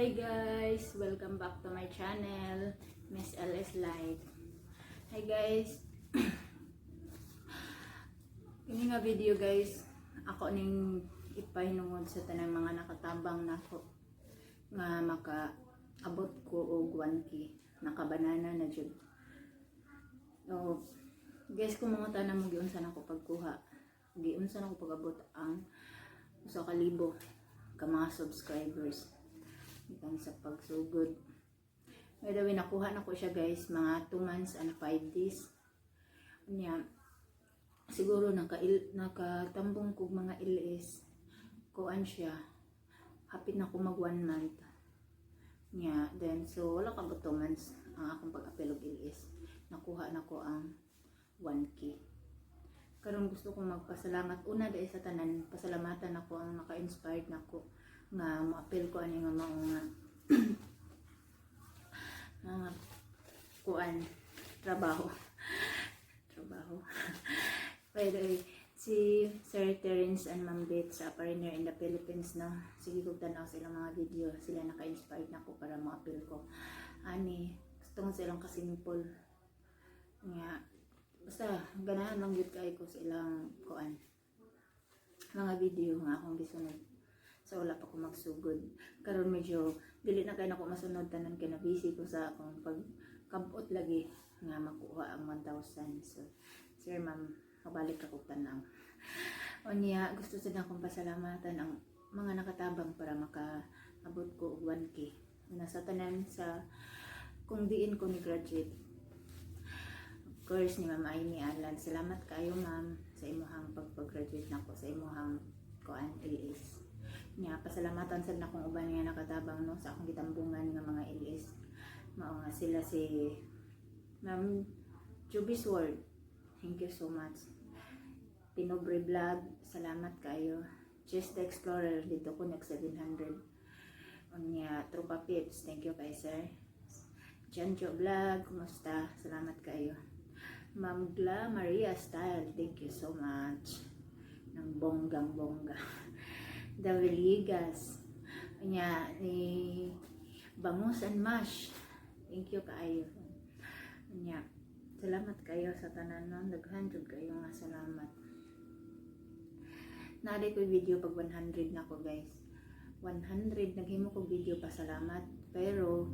Hi guys! Welcome back to my channel, Miss LS Life. Hi guys! Kini nga video, guys, ako ning ipahinungod sa tanang mga nakatabang nako nga maka abot ko og 1K, nakabanana na jud. So, guys, kung mga tanan mo giunsa nako pagkuha, giunsa nako pag-abot ang 1,000 ka mga subscribers gikan sa pagsugod. By the way, nakuha na ko siya, guys, mga 2 months and 5 days. Unya, siguro nakatambong kog mga LS. Kuan siya. Hapit na ko mag 1 month. Nya, then so wala ka 2 months ang akong pag-apil og LS. Nakuha na ko ang 1K. Karon gusto kong magpasalamat una dahil sa tanan, pasalamatan ako ang naka-inspired nako nga moapil ko ani nga mao nga mga kuan, trabaho trabaho. By the way, si Sir Terence and Ma'am Beth sa Pioneer in the Philippines, no, sige kog tanaw sa ilang mga video. Sila naka-inspired nako para moapil ko ani. Gusto ko silang kasimple nga, basta ganahan lang gyud kay ko sa ilang kuan, mga video nga akong gisunod sa wala pa ko magsugod. Karon medyo dili na kay nako masunod tanan kay na busy ko sa akong pagkabot lagi nga makuha ang 1,000. So, sir, ma'am, mabalik ako tanaw. Unya, gusto sad akong pasalamatan ang mga nakatabang para makaabot ko og 1K. Una sa tanan, sa kung diin ko ni graduate. Of course, ni Ma'am Aimee Alan. Salamat kayo, ma'am, sa imuhang pagpag-graduate nako sa imuhang kuan, LS. Nya pasalamatan sad nakong uban nga nakatabang, no, sa akong gitambungan nga mga LS. Mao nga sila si Ma'am Jubis World. Thank you so much. Pinobre Vlog, salamat kayo. Just the Explorer, dito ko nag 700. Unya, Tropa Pips, thank you kay sir. Janjo Vlog, kumusta? Salamat kayo. Ma'am Gla Maria Style, thank you so much. Ng bonggang bongga. The Villegas. Unya, ni Bangus and Mash. Thank you kaayo. Unya, salamat kayo sa tanan, no. Daghan jud kayo nga salamat. Naa ko video pag 100 na ko, guys. 100 naghimo ko video pasalamat, pero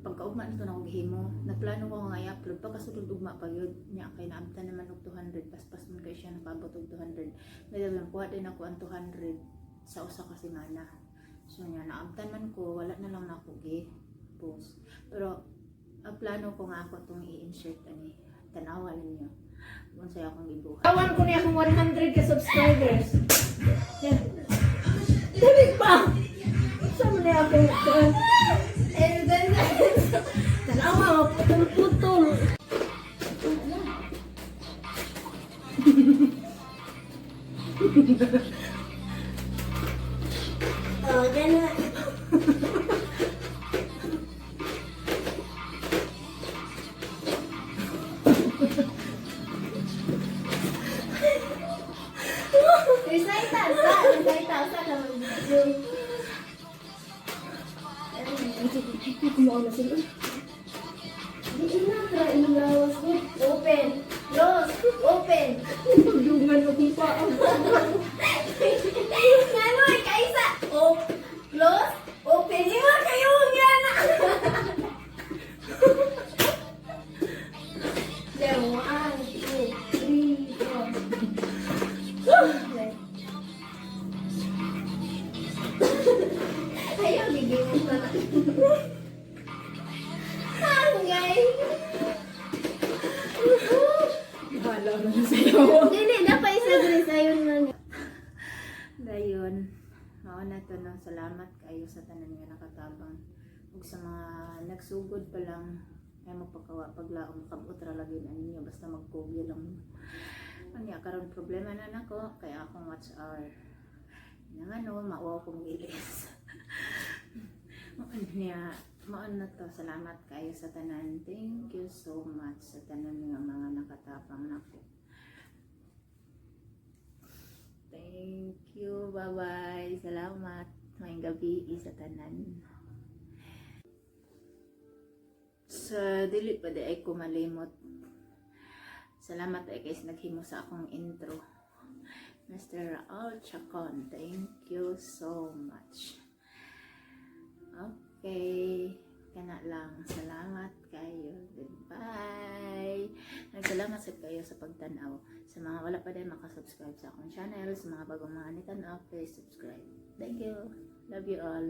pagkaugma nito na ako gihimo, nagplano ko nga i-upload pagkasulod ugma pa yun nya kay naabtan naman og 200, paspas man kay siya nakaabot og 200. Medyo kuha din ako ang 200 sa usa ka semana. So nya naabtan man ko, wala na lang nako gi post, pero ang plano ko nga ako tong i-insert ani, tanawa ninyo kung sa akong gibuhat. Awan ko niya akong 100 ka subscribers. Yan. Dali pa! Saan mo niya akong And then, Tanawa, putol-putol. Oh, gana. Recita, sa, recita, sa ka mag-video. Kumaon na sila. Di na, tra, imong gawas ko. Open, close, open. Pagdungan akong paa. Ngano, kaisa. Oh, close, open. Ima kayo nga na. There, one, two, three, four. Ayaw, gigil mo na. Hangay. Bahala na na sa'yo. Dili, dapat isa diri sayon man. Dayon, mao na to, no. Salamat kayo sa tanan nga nakatabang. Ug sa mga nagsugod pa lang ay magpakawa paglaom, makabot ra lagi na ninyo basta magkugyo lang. Unya karon problema na nako kay akong watch hour. Nang ano, mauwaw ko mag-ilis. Unya, mao na to. Salamat kayo sa tanan. Thank you so much sa tanan nga mga nakatabang nako. Thank you. Bye-bye. Salamat. Maayong gabi sa tanan. Sa dili pa diay ko malimot. Salamat ay kay sa naghimo sa akong intro. Mr. Raul Chacon, thank you so much. Okay, kana lang. Salamat kayo. Goodbye. Nagsalamat sa kayo sa pagtanaw. Sa mga wala pa din makasubscribe sa akong channel, sa mga bagong mga nitanaw, please subscribe. Thank you. Love you all.